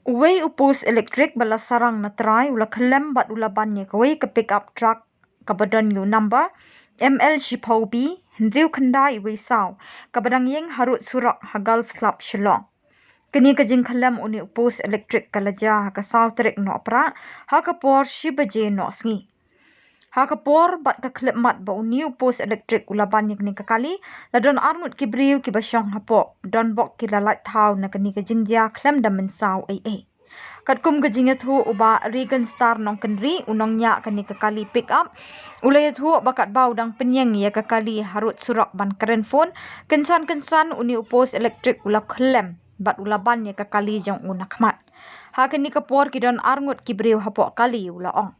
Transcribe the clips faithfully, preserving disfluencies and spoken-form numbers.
Uwei u post elektrik ba la sarang na trai u la khyllem bad u la ban ïa kawei ka pickup truck kaba don ïa u number M L shiphew B hynriew khyndai uwei saw, kaba dang ïeng harud surok ha Golf Club Shillong. Kane ka jingkhyllem une u post elektrik ka la jia ha ka saw tarik Nohprah ha ka por shi baje noh sngi. Ha ka por bad ka khyllipmat ba une u post elektrik u la ban ïa kane ka kali, la don arngut ki briew kiba shong hapoh, don bok ki la lait thaw na kane ka jingjia khlem da mynsaw ei ei. Katkum ka jingïathuh u Bah Regan Star Nongkynrih, u nongñiah kane ka kali pickup, u la ïathuh ba katba u dang pynïeng ïa ka kali harud surok ban kren phone, kynsan kynsan une u post elektrik u la khyllem bad u la ban ïa ka kali jong u na khmat. Ha kane ka por ki don arngut ki briew hapoh kali, u la ong.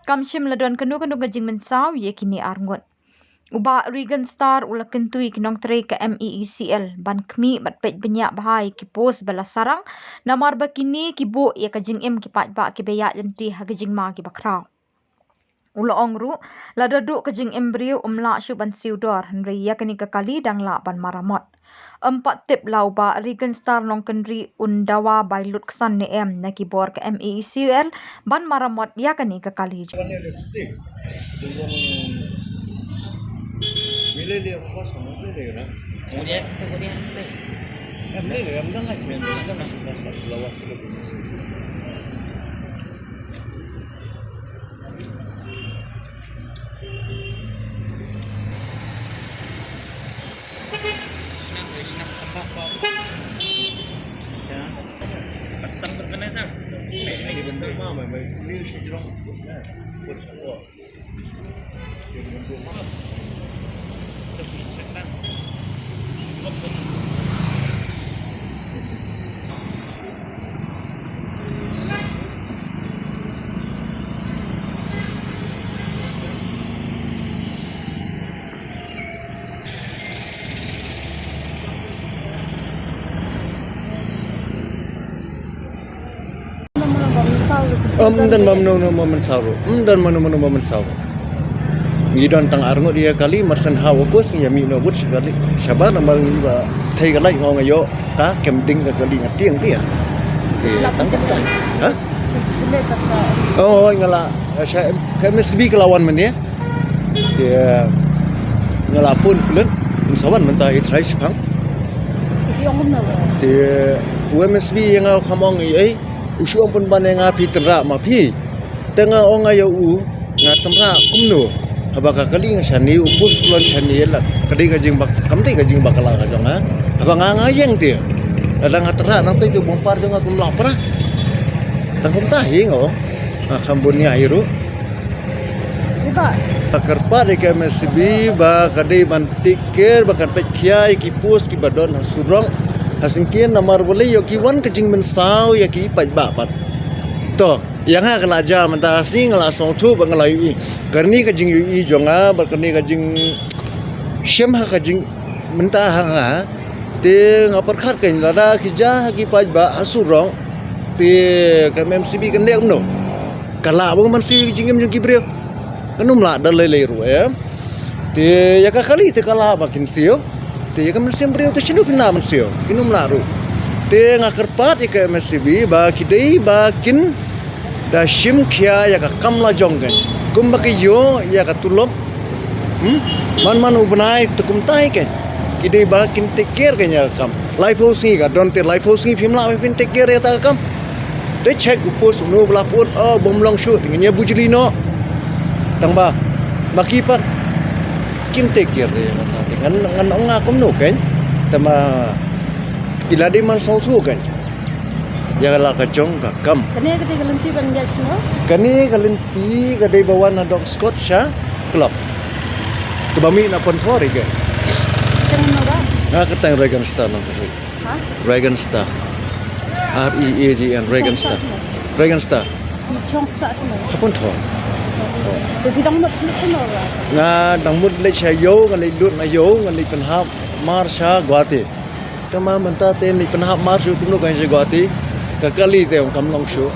Kam shym la don kano kano ka jingmynsaw ïa kine arngut. U Bah Regan Star u la kyntu ïa ki nongtrei ka M E E C L ban khmih bad peit bniah bha ïa ki post ba la sarang, namar ba kine ki buh ïa ka jingim ki paidbah kiba ïaid lynti ha ka jingma kiba khraw. U la ong ruh, lada duh ka jingim briew ym lah shuh ban siew dor, hynrei ïa kane ka kali dang lah ban maramot. Ym pat tip la u Bah Regan Star Nongkynrih un dawa bai lut ksan ne em na ki bor ka M E E C L ban maramot ïa kane ka kali. Ym don mano mano ba mynsaw ruh. Ym don mano mano ba mynsaw ruh. Ngi don tang arngut ïa kali, mar shen ha August ngi ïa mih noh bad sha kali. Shabar namar ngi ba thei ka lait nga ong ïoh. Ha, kem ding ka kali nga tieng tieng. Te tang tang. Ha? Oh, nga la sha ka M S B ka la wan mynne. Te nga la phone klet, ym sa wan mynta i trai shipang. Te u M S B ïa nga u kham ong ei ei, u shu ong pynban ïa nga phi tynrah ma phi. Te nga ong ïa u, nga tynrah kumno? Haba ka kali nga shane, u post u la shane, la ka dei ka jingba, kam dei ka jingba ka la ka jong nga. Haba nga nga ïeng te, lada nga tynrah nangta te bumper jong nga kum la pra. Tang kumta hi nga ong, nga kham bun ïa hi ruh. Ba kyrpad ïa ka M S B ba ka dei ban take care, ba kan peit khia ïa ki post kiba don ha surok, ha syngkien, namar balei ïoh ki wan ka jingmynsaw ïa ki paidbah pat. To, ïa nga ka la jia mynta ka sngi nga la sngewthuh ba nga la ïohi. Kane ka jingïohi jong nga bad kane ka jingshem ha ka jing mynta ha nga. Te nga pyrkhat kein lada ki jia ha ki paidbah ha surok, te ka M S B kan leh kumno? Ka lah ba man siew ïa ki jingim jong ki briew? Kan ym lah da lei lei ruh em. Te ïa ka kali te ka lah ba kin siew. Te ïa ka mynsiem briew te shano phin lah ban siew? Kin ym lah ruh. Te nga kyrpad ïa ka M S B ba ki dei ba kin da shim khia ïa ka kam la jong kein. Kumba ki ïoh ïa ka tulop. Hmm? Man man u bnai te kumta hi kein. Ki dei ba kin take care kein ïa ka kam. Laiphew sngi ka don te laiphew sngi phim lah ba phin take care ïa ka kam. Te check u post uno ba la put, oh, bym long shuh te ngin ïa bujli noh. Tang ba ma ki pat kim take care ïa kata te ngan, ngan ong nga kumno kein. Te ma ki la dei man sngewthuh kein. Ïa la ka jong ka kam. Kane ka dei ka lynti ban ïa sngewthuh. Kane ka lynti ka dei ba wan na Dock Scott sha club. Kaba mih na Pynthor ïa ka. Tang no ba? Nga kyrteng Regan Star nang ka. Ha? Regan Star. R E A G N, Regan Star. Regan Star. Shong sa sngewthuh. Ha Pynthor. Te phi dang mut leit sha no ba? Nga dang mut leit sha ïew, nga leit lut na ïew, nga leit pynhap mar sha Guwahati. Te ma mynta te ngi pynhap mar shuh kumno kan sha Guwahati. Ka kali te ong kam long shuh.